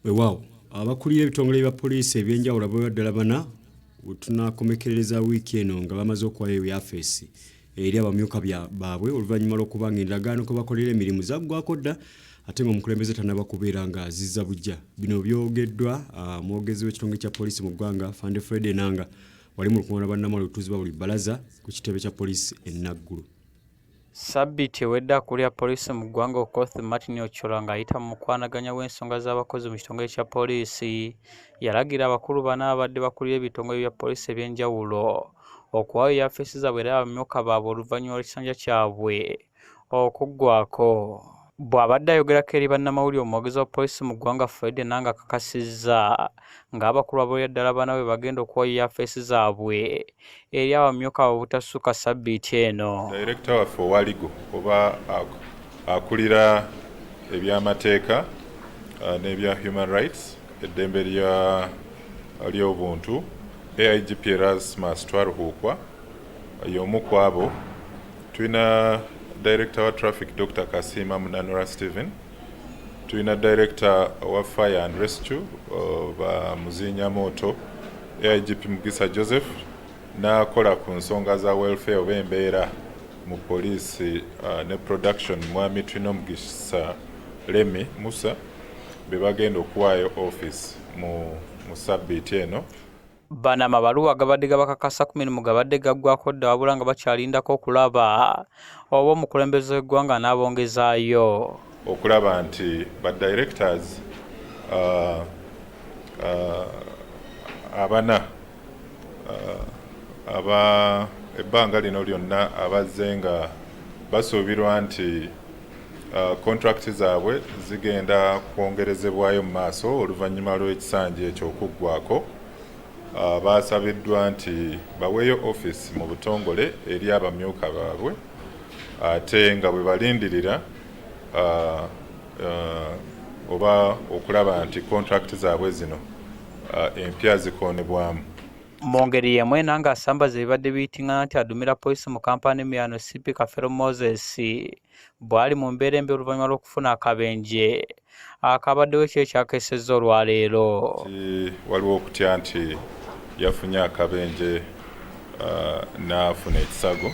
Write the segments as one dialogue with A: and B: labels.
A: Weewaawo, abakulira ebitongole bya poliisi ebyenjawulo abawerera ddala bana wetunakomekerereza wiiki eno nga bamaze okuwayo ebyafeesi eri abamyuka baabwe, oluvannyuma lw'okuba nga endagaano kwe bakolera emirimu zaggwako dda ate nga omukulembeze tannaba kubeera nga azizza buggya. Bino byogeddwa omwogezi w'ekitongole kya poliisi mu ggwanga, Afande Fred Enanga, wali mu lukuŋŋaana bannamawulire olutuuzibwa buli bbalaza ku kitebe kya poliisi e Naggulu.
B: Ssabbiiti ewedde akulira poliisi mu ggwanga Okoth Martin Ochola ng'ayita mu mukwanaganya w'ensonga z'abakozi mu kitongole kya poliisi yalagira abakulu bana ababadde bakulira ebitongole bya poliisi eby'enjawulo okuwaayo yafeesi zaabwe era abamyuka baabwe oluvannyuma lw'ekisanja kyabwe okuggwako. Bw'abadde ayogerako eri bannamawulire, omwogezi wa poliisi mu ggwanga Fred Enanga akakasizza ng'abakulu abawerera ddala bana bwe bagenda okuwaayo yafeesi zaabwe eri abamyuka baabwe obutasukka ssabbiiti eno.
C: Dayirekita waffe owa legal oba akulira ebyamateeka n'ebya human rights, eddembe ly'obuntu, AIGP Erasmus Twaruhukwa y'omu ku abo. Tulina director wa traffic, Dr Kasiima Munanura Stephen. Tulina director wa fire and rescue, ba muzinyamoto, AIGP Mugisa Joseph, n'akola ku nsonga za welfare oba embeera mu poliisi ne production, mwami Twinomugisa Lemi Musa, be bagenda okuwaayo office mu sabbiiti eno.
B: Bano amabaluwa gabadde gabakakasa ku mirimu gabadde gaggwako dda, wabula nga bakyalindako okulaba oba omukulembeze w'eggwanga n'abongezaayo.
C: Okulaba nti ba directors abana aba ebbanga lino lyonna abazze nga basuubirwa nti contract zaabwe zigenda kwongerezebwayo mu maaso oluvannyuma lw'ekisanja ekyo okuggwako, basabiddwa nti baweeyo office mu butongole eri abamyuka baabwe, ate nga bwe balindirira oba okulaba nti contract zaabwe zino empya zikoonebwamu.
B: Mu ngeri y'emu, Enanga asambaza ebibadde biyitingana nti adumira poliisi mu Kampala n'emiriraano, CP Kafeero Moses, bw'ali mu mbeera embi oluvannyuma lw'okufuna akabenje akabaddewo ekiro ekyakeesezza olwaleero.
C: Waliwo okutya nti yafunye akabenje n'afuna ekisago.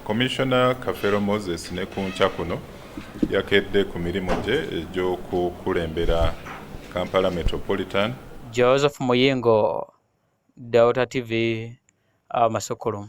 C: Commissioner Kafeero Moses ne ku nkya kuno yakedde ku mirimu gye egy'okukulembera Kampala Metropolitan.
B: Joseph Muyingo, Delta TV, Amasukulu.